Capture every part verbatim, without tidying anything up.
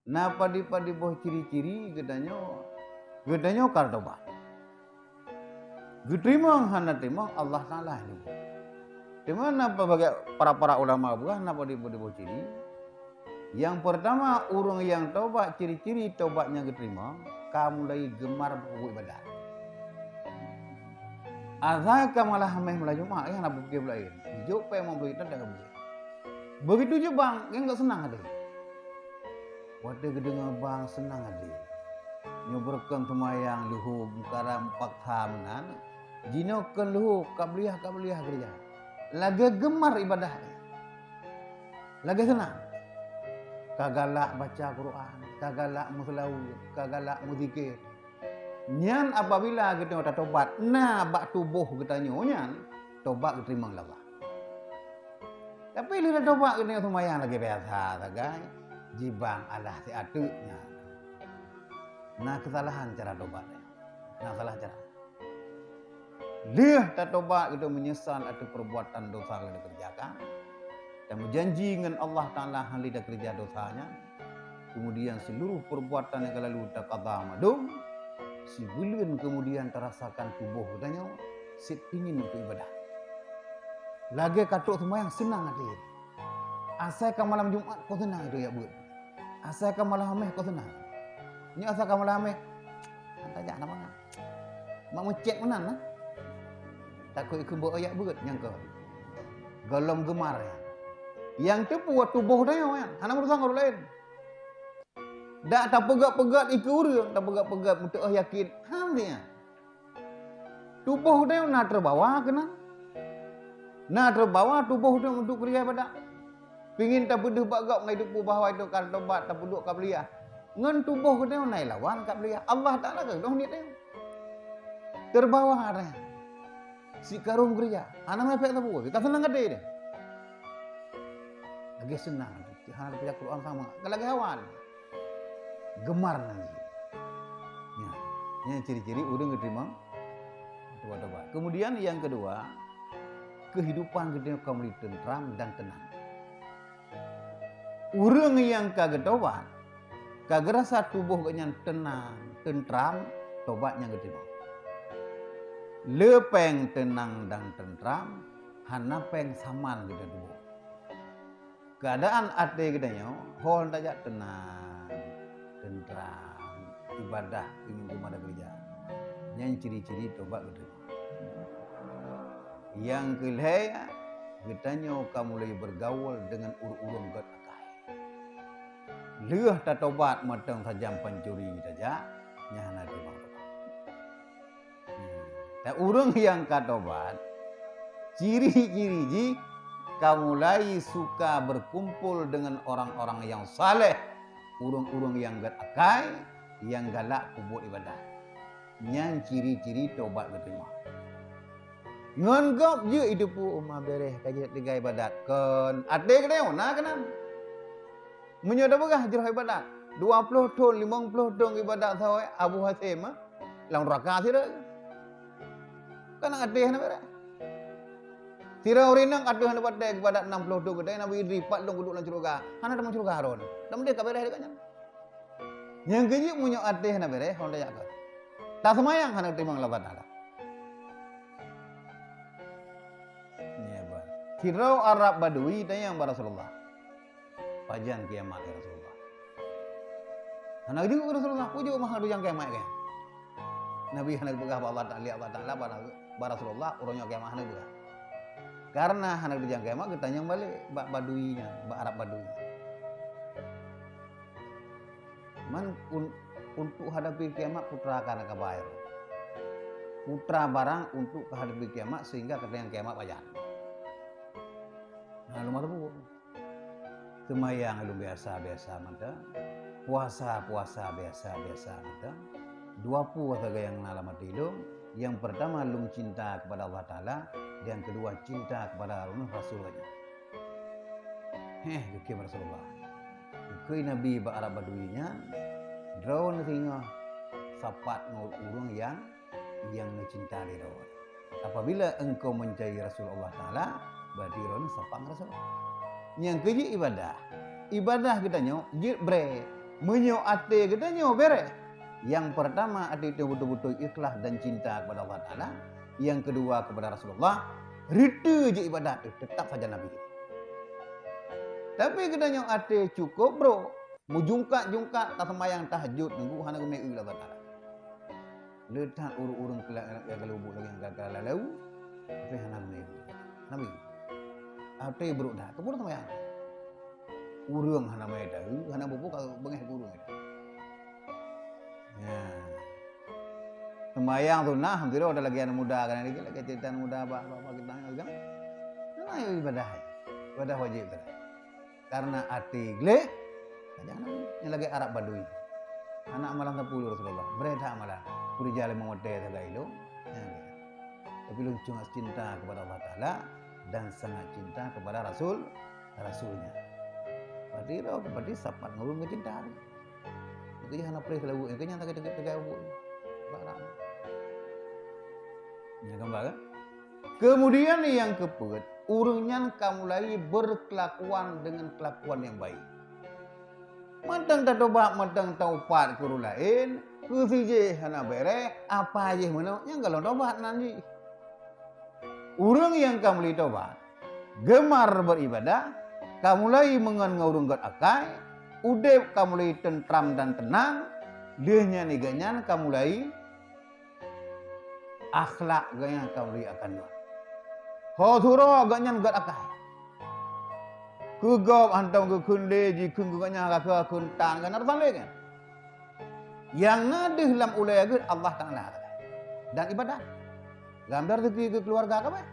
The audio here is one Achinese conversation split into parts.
Na padub-padub boh ciri-ciri geutanyoe, geutanyoe ka taubat. Geuteurimong hana teurimong Allah Taala nyoe. Teuma na bagi para-para ulama buah na padub-padub boh ciri. Nyang peurtama, ureuëng nyang taubat, ciri-ciri taubat nyang geuteurimong, ka mulai geumar beuibadat. Asai ka malam Hamèh malam Jumat, nyang na bukée bulaén. Jok pèng limong ploh juta dak ka bukée. Begitu jih bang, nyang ka seunang até. Watée geudeungoe bang seunang até. Nyoe beureukan seumayang leuhô meukaram paksa meunan, jinoe keu leuhô kabliah-kabliah geureuja. Lagée geumar ibadah. Lagée seunang. Ka galak baca Quran, ka galak meuseulaweuet, ka galak meuzikir. Nyan apabila geutanyoe tatobat na bak tuboh geutanyoe nyan, tobat geuteurimong lé Allah. Tapi lheueh tatobat geutanyoe seumayang lagée biasa sagai, jibang alah siateuk nyan. Na keusalahan cara tobat. Na salah cara. Lheueh tatobat geutanyoe meunyeusal ateueh peurbuatan dosa nyang geutanyoe keureujakan, dan meujanji ngon Allah Taala hana lé takeureuja dosa nyan, keumudian seuluruh peurbuatan nyang ka lalu takada mandum, sibuleuen keumudian tarasakan tuboh geutanyoe sép pingin keu ibadah. Lagée ka trok seumayang seunang até. Asai ka malam Jumat kon seunang até jak beuet. Asai ka malam Hamèh kon seunang. Nyoe asai ka malam Hamèh. Hana tajak na mangat. Mak meucét meunan na. Takot keubeue jak beuet nyang keu. Gohlom geumar nyan. Nyang teupeu tuboh tanyoe nyan. Hana meurusan ngon ureuëng laén. Dak tapeugét-peugét ikeue ureuëng, tapeugét-peugét meuteuoh yakin. Hana nyan. Tuboh tanyoe na teubawa keunan. Na teubawa tuboh tanyoe untuk keureuja ibadat. Pingin tapeudeuh bak gob ngon teupeue bahwa itu ka taubat, tapeuduek kabliah. Ngon tuboh geutanyoe na ilawan kabliah. Allah Taala keudroe niet tanyoe. Teubawa tanyoe. Sikarôm keureuja. Hana meuéfék sapeue. Ka seunang até deh. Lagée seunang. Hana baca Quran sama. Ka lagée awai. Geumar nan jih. Nyan, nyan ciri-ciri ureuëng geuteurimong tobat-tobat. Keumudian nyang keudua, keuhidupan geutanyoe ka mulai teuntram dan teunang. Ureuëng nyang ka geutobat, ka geurasa tuboh geuhnyan teunang, teuntram, tobat nyang geuteurimong. Le péng teunang dan teuntram, hana péng saman geutanyoe tuboh. Keuadaan até geutanyoe hon tajak teunang, teuntram, ibadah, pingin teuma takeureuja. Nyan ciri-ciri tobat geutanyoe. Nyang keulhée, geutanyoe ka mulai beurgaul deungon ureuëng-ureuëng gét akai. Lheueh tatobat mantong sajan pancuri tajak, nyan hana teuma tobat. Hmm. Dan ureuëng nyang ka tobat, ciri-ciri jih ka mulai suka berkumpul dengan orang-orang yang saleh, ureuëng-ureuëng nyang gét akai, nyang galak peubuet ibadah. Nyan ciri-ciri tobat geutanyoe. Ngon gob jeuet jiteupeue uma beureh ka jeuet tinggai ibadat kon até geutanyoe na keunan. Meunyoe tapeugah jroh ibadat, dua ploh thon, limong ploh thon ibadat sahoe Abu Hasyim, eh, lam nuraka sidroe. Kana até hana beureh. Sidroe ureuëng inong ateueh hana batée ibadat nam ploh thon geutanyoe Nabi Idris pat lôn geuduek lam syeuruga. Hana tamong syeuruga droen. Lam deh ka beureh dekat nyan. Nyang keujeuet meunyoe até hana beureh, hon tajak kon. Taseumayang hana teurimong lé Allah Taala. Nyan bah. Sidroe Arab Badui tanyong bak Rasulullah. Pajan kiamat, ya Rasulullah? Hana geujaweueb Rasulullah, peue jaweueb meuhadap kiamat kah? Nabi hana geupeugah bak Allah Taala, Allah Taala bak, bak Rasulullah, uroe nyoe kiamat hana geupeugah. Karena hana geujak kiamat, geutanyong balek bak Badui nyan, bak Arab Badui. Man un-, untuk hadapi kiamat putra kana kabai. Putra barang untuk hadapi kiamat sehingga katanyong kiamat pajan. Nah, lom teupeu. Seumayang lom biasa-biasa mantong. Puasa-puasa biasa-biasa mantong. Dua peue sagai nyang na lam até lom. Nyang peurtama lom cinta kepada Allah Taala, nyang keudua cinta kepada Rasul nyan. Heh, geukheun Rasulullah. Geukheun Nabi bak Arab Badui nyan, droeneuh singoh sapat ngon ureuëng nyang, nyang neucinta lé droeneuh. Apabila engkau mencari Rasul Allah Taala, berarti droeneuh sapat ngon Rasul. Nyang keujeuet ibadah. Ibadah geutanyoe jeuet brek. Meunyoe até geutanyoe bereh, yang pertama até itu betul-betul ikhlas dan cinta kepada Allah Taala, yang kedua kepada Rasulullah, reute jeuet ibadat teuh teutap sajan Nabi. Tapi geutanyoe até cukup brok, meujungkat-jungkat taseumayang tahajud nunggu hana geumé eu Allah Taala. Le that ureuëng-ureuëng kela-, nyang ka lubuk lagée nyang ka lalu, tapi hana geumé eu. Nabi, até brok that, keupeue taseumayang? Ureuëng hana mé taeu, hana bubu ka beungéh keu ureuëng. Ya. Sembahyang sunnah, alhamdulillah, ada lagi anak muda kan, lagi, lagi cerita anak muda, apa, apa, apa kita kan. Nah, ibadah, ibadah wajib tadi. Karena até gleh, jangan yang lagi Arab Badui. Anak malam sepuluh Rasulullah, bereh that malam. Kurija lima hotel sagai lo. Ya, gitu. Tapi lôn sangat cinta kepada Allah Taala dan sangat cinta kepada Rasul, Rasulnya. Berarti, berarti sapat ngurung kecintaan. Maka hana preh lalu, eh, kenyang tak tegak-tegak buet. Barang. Ya, gambar kan? Kemudian yang keempat, ureuëng nyan ka mulai berkelakuan dengan kelakuan yang baik. Mantong tatobat, mantong taupat keu ureuëng laén, keu si jih hana bereh, apa jih meunoe nyang golom tobat nan jih. Ureuëng nyang ka mulai tobat, gemar beribadah, ka mulai meungon ngon ureuëng gét akai, udeb ka mulai tentram dan tenang, lheueh nyan gobnyan ka mulai akhlak gobnyan ka mulai akan dua. Ho sura gobnyan gét akai. Keu gob hantom geukheun lé, jikheun keu gobnyan ka kheun tan, kan harôh saléng kan? Nyang na deuh lam ulée geuh Allah Taala dan ibadat. Lam rezeki keu keuluwarga kabeh.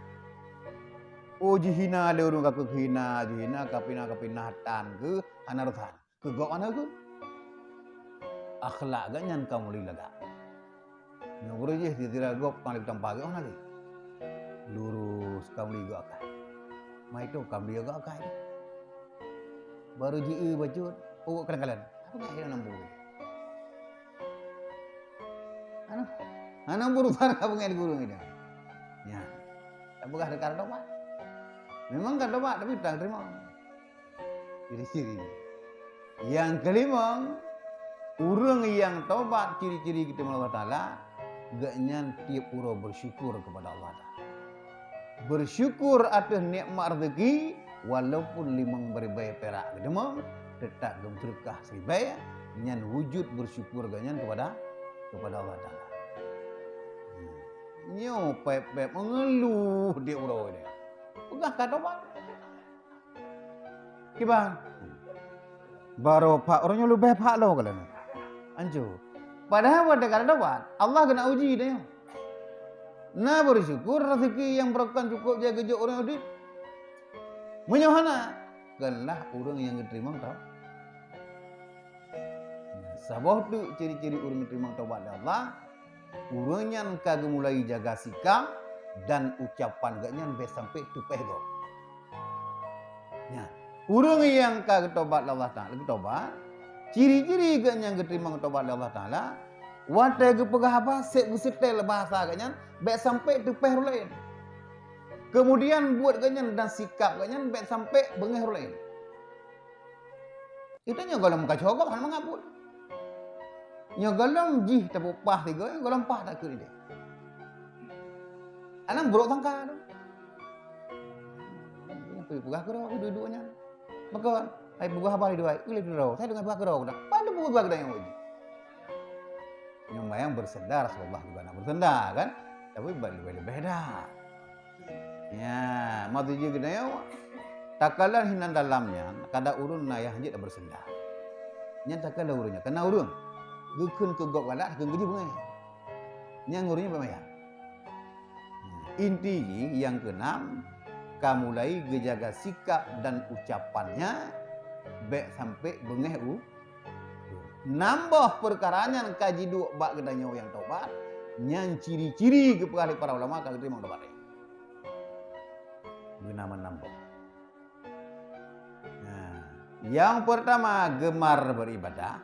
Oh, jihina lé ureuëng ka keuhina, jihina ka pina, ka pina tan geuh hana reusan. Keu gob hana geuh. Akhlak gobnyan ka mulai lagak. Nyoe beureuh jih sira gob ka lheueh tampa geuh hana lé. Lurus ka mulai geuh akai. Mai tu ka mulai geuh akai. Baru jieu bacut, pokok kalon-kalon. Apa nggak ada nampu? Hana, hana berurusan ka beungai gurung itu. Ya. Tak peugah dekat tobat. Memang ka tobat, tapi tak terima. Ciri-ciri. Yang kelima, ureuëng nyang tobat ciri-ciri geuteumé Allah Taala, gobnyan tiep uroe bersyukur kepada Allah Taala. Bersyukur ateueh nikmat rezeki, walaupun limong ribée pirak geuteumé, teutap geumeuseudeukah siribée, nyan wujud bersyukur gobnyan kepada, kepada Allah Taala. Nyoe pép-pép mengeluh di uroe nyoe. Peugah ka tobat. Kiban. Baroe phak, uroe nyoe leubeh phak lom kalon. Ancu. Padahai watée ka tobat, Allah keuneuk uji tanyoe. Na bersyukur rezeki nyang beureukan cukup jai geujok ureuëng udeb. Meunyoe hana, keulah ureuëng nyang geuteurimong tau. Saboh teuk ciri-ciri ureuëng geuteurimong tobat lé Allah, ureuëng nyan ka geumulai jaga sikap dan ucapan gobnyan bék sampai teupeh gob. Nyan, ureuëng nyang ka geutobat lé Allah Taala, geutobat, ciri-ciri gobnyan geuteurimong tobat lé Allah Taala, watée geupeugah haba, seb geuseutée lé bahasa gobnyan, bék sampai teupeh ureuëng laén. Kemudian buet gobnyan dan sikap gobnyan bék sampai beungéh ureuëng laén. Itu nyoe gohlom ka cogop hana mangat buet. Nyoe gohlom jih tapeupaih sigoe, gohlom paih takheun idéh. Anang buruk sangka tu. Nyang peugah keudroe duek-duek nyan. Maka, hai peugah haba lé dua, ulée keudroe, saya deungon peugah keudroe dah. Pan peugah keudroe nyang uji. Nyang bayang bersenda Rasulullah juga nak bersenda kan? Tapi leubeh-leubeh dah. Ya, maksud jih geutanyoe, takalon hinan dalam nyan, kada ureuëng na yah jeuet bersenda. Nyan takalon ureuëng nyan, kana ureuëng geukheun keu gob galak, geukheun keu jih beungéh. Nyan ureuëng nyan bak maya. Inti jih nyang keunam, ka mulai geujaga sikap dan ucapannya, bék sampai beungéh u Nam boh peukara nyan ka jiduek bak geutanyoe nyang tobat, nyan ciri-ciri geupeugah lé para ulama ka geuteurimong tobat nyan. Beuna meunan nam boh. Nah, nyang peurtama, gemar beuribadah.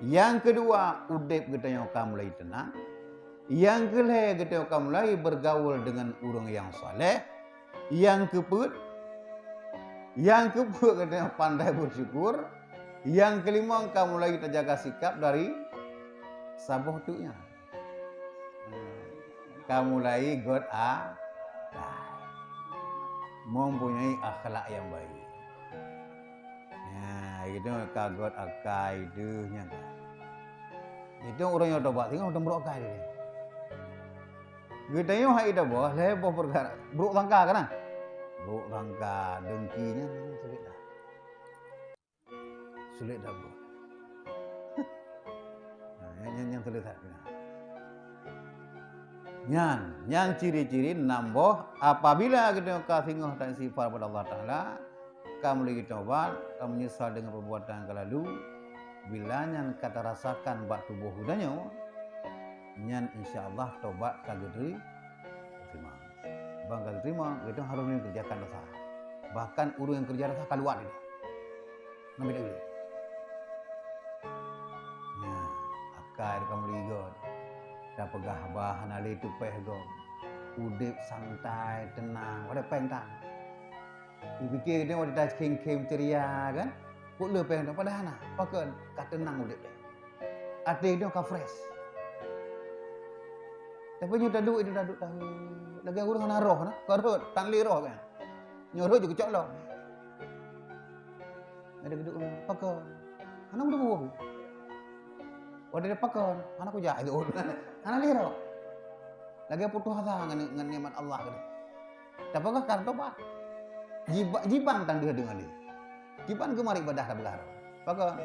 Nyang keudua, udeb geutanyoe ka mulai teunang. Nyang keulhée, geutanyoe ka mulai beurgaul deungon ureuëng nyang saleh. Nyang keupeuet, nyang keupeuet geutanyoe pandai beusyukur. Nyang keulimong, ka mulai tajaga sikap dari saboh teuk nyan. Ka mulai göt akai, mempunyai akhlak nyang baik. Nah, itu ka göt akai deuh nyan ka. Itu ureuëng nyang tobat singoh teubrok akai dia. Geutanyoe hai ida boh, lhée boh peukara. Brok sangka kan? Brok sangka, dengki nyan, nyan sulit dah. Sulit dah boh. Nah, nyan, nyan, nyan sulit that. Nyan, nyan ciri-ciri nam boh apabila geutanyoe ka singoh dan istighfar pada Allah Taala, ka meuleueh tobat, ka meunyeusal deungon perbuatan ka lalu, bila nyan ka tarasakan bak tuboh geutanyoe, nyan insya Allah tobat ka geuteu-, teurimong. Ban ka geuteurimong, geutanyoe harôh meunyoe kerjakan dosa. Bahkan ureuëng nyang keureuja dosa ka luwat ideh. Ngon bidang ilée. Nah, akai ka meuleueh göt. Tapeugah bah hana lé teupeh gob. Udeb santai, teunang, pada péng tan. Dipike dia watée takhém-khém ceria kan? Kok le péng tu padahai hana, pakon ka teunang udeb. Até dia ka fresh. Tapi nyoe taduek itu taduek tahu. Lagée ureuëng hana roh na, ka rhot, tan lé roh kan. Nyoe rhot juga cok lom. Ada geduk pakon. Hana mudah buah. Watée dia pakon, hana kujak itu. Hana lé roh. Lagée putus asa ngon, ngon nikmat Allah tadi. Tapi kan karena tobat. Jiba-, jiban tan deuh deungon lé. Jiban geumari ibadah ka beulah roh. Pakon?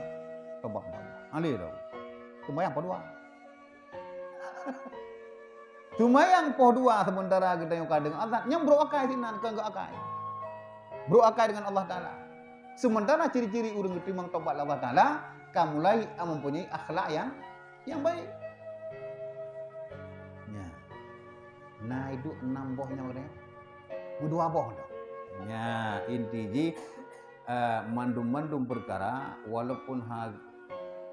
Tobat. Hana lé roh. Seumayang poh dua. Seumayang poh dua sementara geutanyoe ka deungon azan, nyang brok akai sinan, kon göt akai. Brok akai deungon Allah Taala. Sementara ciri-ciri ureuëng geutimang tobat lé Allah Taala, ka mulai mempunyai akhlak nyang, nyang baik. Nya. Na iduek nam boh nyoe, meudua boh dah. Nya, inti jih, eh, mandum-mandum peukara, walaupun ha-,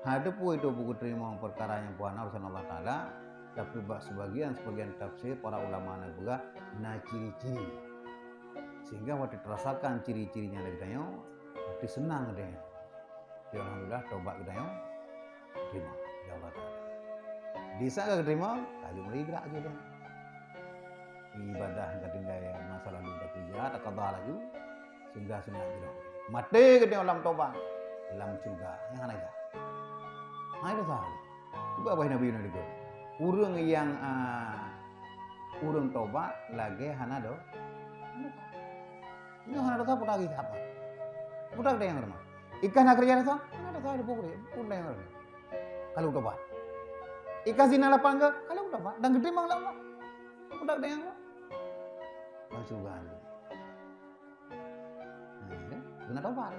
ha teupeu itu buku teurimong peukara nyang puana urusan Allah Taala, tapi bak sebagian-sebagian tafsir para ulama na peugah na ciri-ciri. Sehingga watée terasakan ciri-ciri nyan lé geutanyoe, pasti seunang deh. Ya alhamdulillah tobat geutanyoe teurimong lé Allah Taala. Di saat ka teurimong, laju mulai gerak laju deh. Ibadah ka tinggai masa lalu ka kerja, takada laju, sehingga sunat jroh. Maté geutanyoe lam tobat, lam syurga, nyang hana ija. Hai dosa. Cuba bah Nabi Yunus itu. Ureuëng nyang, ah, ureuëng tobat lagée hana do-, nyoe hana dosa putra lagi siapa? Putra ada nyang rendah. Ikan hana kerja dosa, hana dosa ada pukul, putra yang rendah. Kalau tobat. Ikan zina lapan ke, kalau tobat dan geutimang lé Allah. Putra ada nyang rendah. Bang syurga ni. Nah, ya, kena tobat.